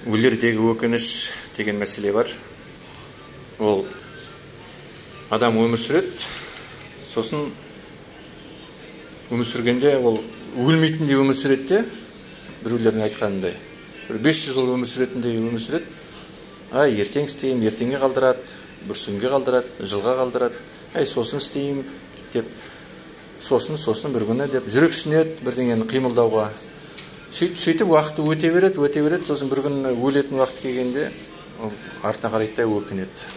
Өлердегі өкініш деген мәселе бар. Ол адам өмір сүреді, сосын өмір сүргенде ол өлмейтіндей өмір сүреді де, біреулердің айтқанындай. Бір 500 жыл өмір сүретіндей өмір сүреді. Ай, ертең істеймін, ертеңге қалдырады, бүрсінге қалдырады, жылға қалдырады. Ай, сосын істеймін деп, сосын бір күні деп жүрексінеді бірдеңені қимылдауға. Сөйтіп уақыты өте береді, өте береді, сосын бір күні өлетін уақыт келгенде ол артына қарайды да өкінеді.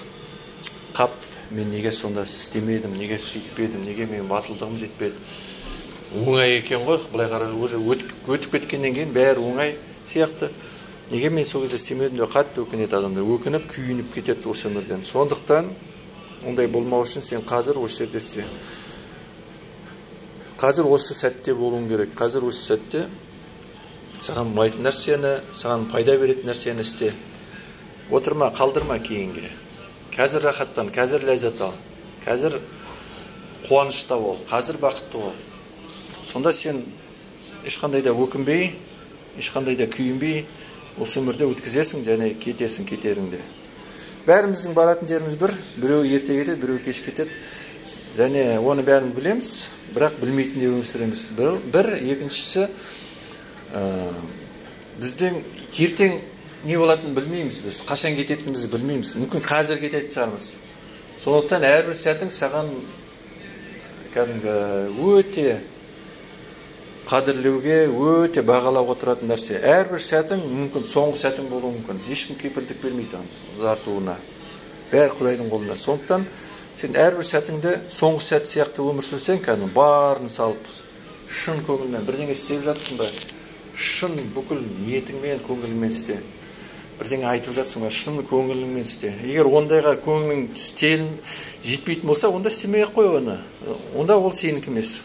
Қап, мен неге сонда істемедім, неге сөйтпедім, неге менің батылдығым жетпеді. Оңай екен ғой, былай қарай уже өтіп кеткеннен кейін бәрі оңай сияқты. Неге мен сол кезде істемедім деп қатты өкінеді адамдар. Өкініп, күйініп кетеді осы өмірден. Сондықтан ондай болмау үшін сен қазір осы жерде істе. Қазір осы сәтте болуың керек. Қазір осы сәтте саған ұнайтын нәрсені, саған пайда беретін нәрсені істе. Отырма, қалдырма кейінге. Қазір рахаттан, қазір ләззат ал. Қазір қуанышта бол, қазір бақытты бол. Сонда сен ешқандай да өкінбей, ешқандай да күйінбей осы өмірде өткізесің және кетесің кетеріңде. Бәріміздің баратын жеріміз бір, біреу ерте кетеді, біреу кеш кетеді. Және оны бәрін білеміз, бірақ білмейтіндей өмір сүреміз. Бір, екіншісі, біздің ертең не болатынын білмейміз біз, қашан кететінімізді білмейміз. Мүмкін қазір кететін шығармыз. Сондықтан әрбір сәтің саған кәдімгі өте қадірлеуге, өте бағалауға тұратын нәрсе. Әрбір сәтің мүмкін соңғы сәтің болуы мүмкін. Ешкім кепілдік бермейді оның ұзартуына. Бәрі Құдайдың қолында. Сондықтан сен әрбір сәтіңді соңғы сәт сияқты өмір сүрсең, кәдімгі барын салып, шын көңілмен бірдеңе істеп жатсың ба, шын бүкіл ниетіңмен, көңіліңмен істе. Бірдеңе айтып жатсың ба, шын көңіліңмен істе. Егер ондайға көңілің жетпейтін болса, онда істемей-ақ қой оны. Онда ол сенікі емес.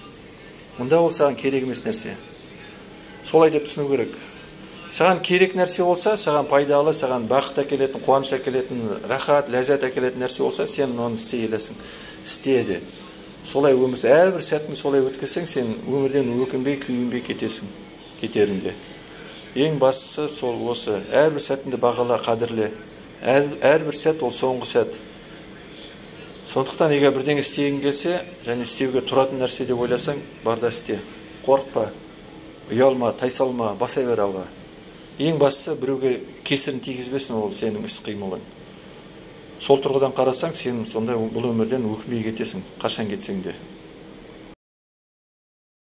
Онда ол саған керек емес нәрсе. Солай деп түсіну керек. Саған керек нәрсе болса, саған пайдалы, саған бақыт әкелетін, қуаныш әкелетін, рахат, ләззат әкелетін нәрсе болса, сен оны істей аласың. Істе де. Солай өмір, әрбір сәтін солай өткізсең, сен өмірден өкінбей, күйінбей кетесің кетеріңде. Ең бастысы сол осы. Әрбір сәтіңді бағала, қадірле. Әрбір сәт ол соңғы сәт. Сондықтан егер бірдеңе істегің келсе, және істеуге тұратын нәрсе деп ойласаң, бар да істе. Қорықпа, ұялма, тайсалма, баса бер алға. Ең бастысы біреуге кесірін тигізбесін ол сенің іс қимылың. Сол тұрғыдан қарасаң, сен сондай бұл өмірден өкінбей кетесің, қашан кетсең де.